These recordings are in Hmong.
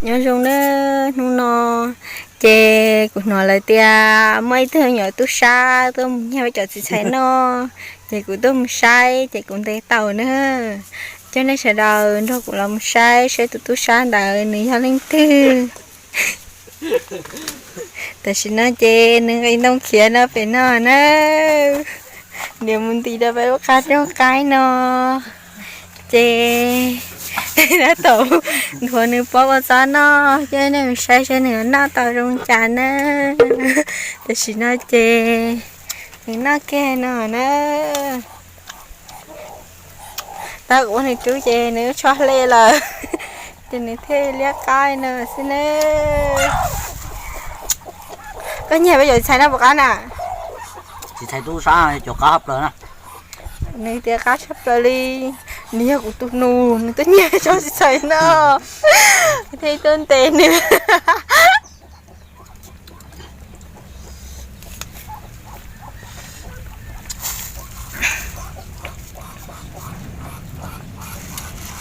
Nyob zoo nawb, hnub no ces kuv hnov lawv tias muaj ib tug me nyuam tub sab tuaj mus nyiag peb cov txiv txhais noj, ces kuv tuaj mus saib ces kuv ntes tau na. Coj nej sawv daws nrog kuv los mus saib saib tus tub sab ntawd nws yog leej twg. Tam sim no ces nws nqis ntoo khiav no pem no na. Nws mus nti rau peb lub qab rooj qaib no. Ces tab tom nthuav nws pob kua txob noj, coj nej mus saib saib nws noj tau zoo cas na. Tam sim no ces nws noj kiag no na. Tab kuv ua nws rub ces nws tsho hle lawm, ces nws thiaj liab qaib no xwb na. Koj nyiag peb cov txiv txhais noj puas qab na? Txiv txhais tub sab cov qab tshaj plaws na. Nws tias qab tshaj plaws li. Nws yog kuv tus nus, nws tuaj nyiag tsob txiv txhais noj, thiaj tuaj ntes nws.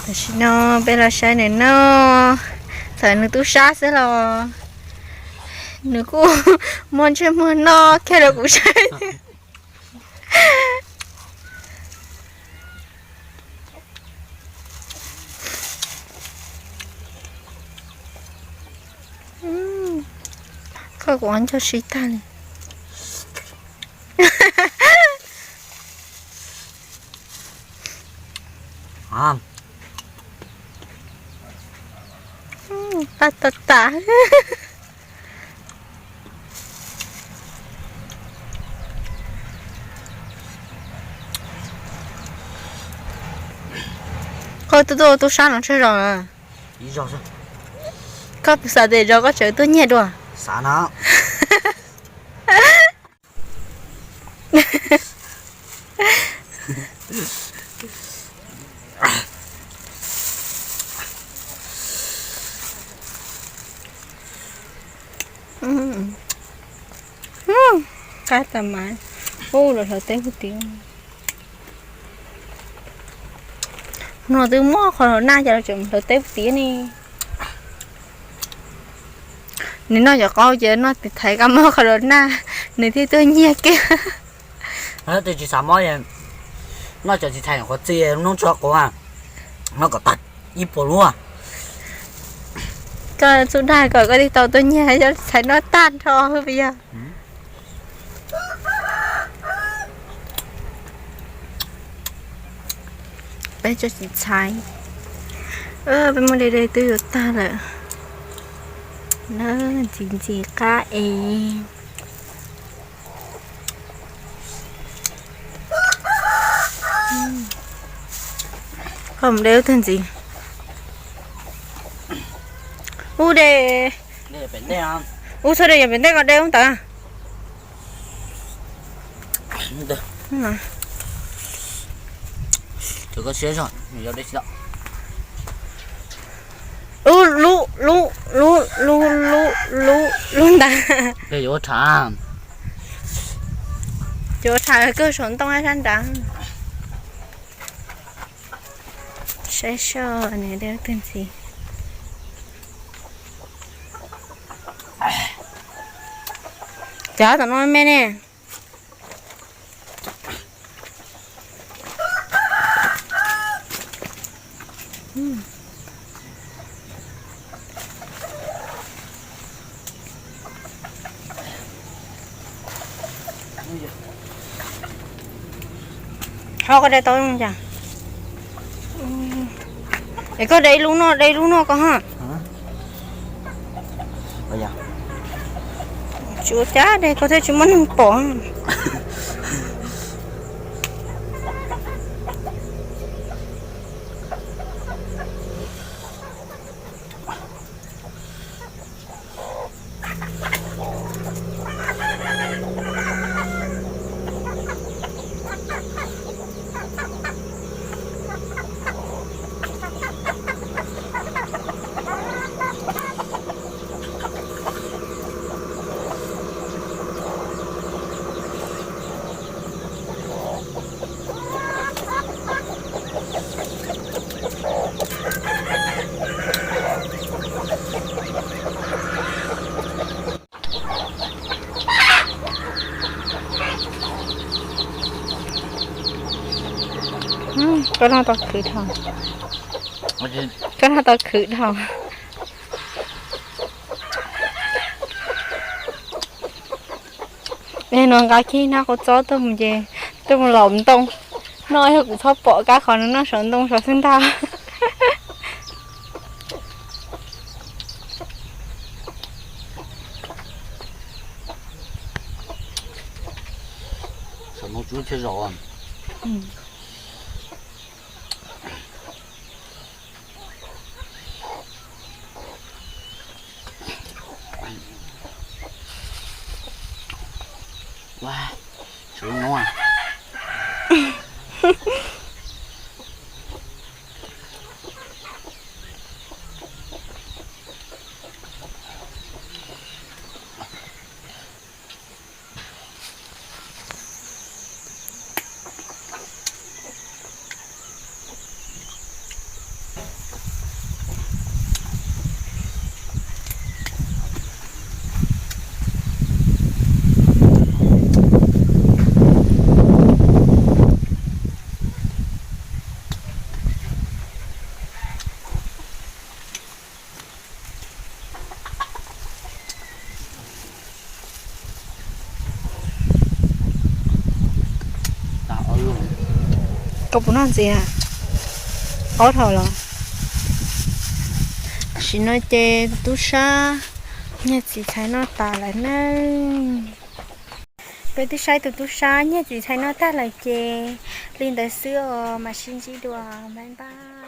Tam sim no peb los saib nws noj, txawm nws tub sab xwb los nws kuj muaj ntsej muag noj kiag rau kuv saib. Koj kuv ob nco sib tag li. Qab tas tas. Koj tuaj ua tub sab no tsawg zaus na? Koj puas xav tias zaum koj tseem tuaj nyiag dua? Xav na. Qab tas mas. Ub, los hlawv teb puag tid. No twb muab qhov los naj, cas los tseem hlawv teb puag tid ne. Nws noj cov qaub ces noj tiv thaiv, koj muab qhov los naj, nws thiaj tuaj nyiag kiag. Twb tsis xav mob, noj cov txiv txhais qhuav txi lub noob tshuav quav, noj kom tag ib puas lub. Koj txuj dag kom koj tij tau tuaj nyiag cov txiv txhais noj tag nrho puas yog? Peb cov txiv txhais, peb muab de de twb yuav tag lawm. Ntxim ntxim qab es. Koj mus de lub twg ntxiv? Ub de. Ub txhob de yog pem ntej, koj de lub ntawd. Ub lub, lub, lub, lub, lub, lub ntawd. Yuav ua rhav, yuav ua rhav kawg saum ntoo sab nrad. Saib seb nws de lub twg ntxiv. Cov tom no me ne. Ho koj de tau zoo cas? Es koj de ib lub no, de ib lub no koj ha. Tsis ua cas de, koj thiaj tsis muaj neeg pom. Koj noj tau khwv dhau. Koj noj tau khwv dhau. Es no nqa kiag hnab qau txob tuaj mus ces tuaj mus laus ntoo noj, yog kuv txhob pom kab qhov no noj saum ntoo saud xwb ntag. Koj puas noj ntxiv? Ob dhau los? Tam sim no ces tub sab nyiag txiv txhais noj tas lawm nawb. Peb twb saib tus tub sab nyiag txiv txhais noj tag lawm ces li ntawd xwb os, mam sib ntsib dua, bye bye.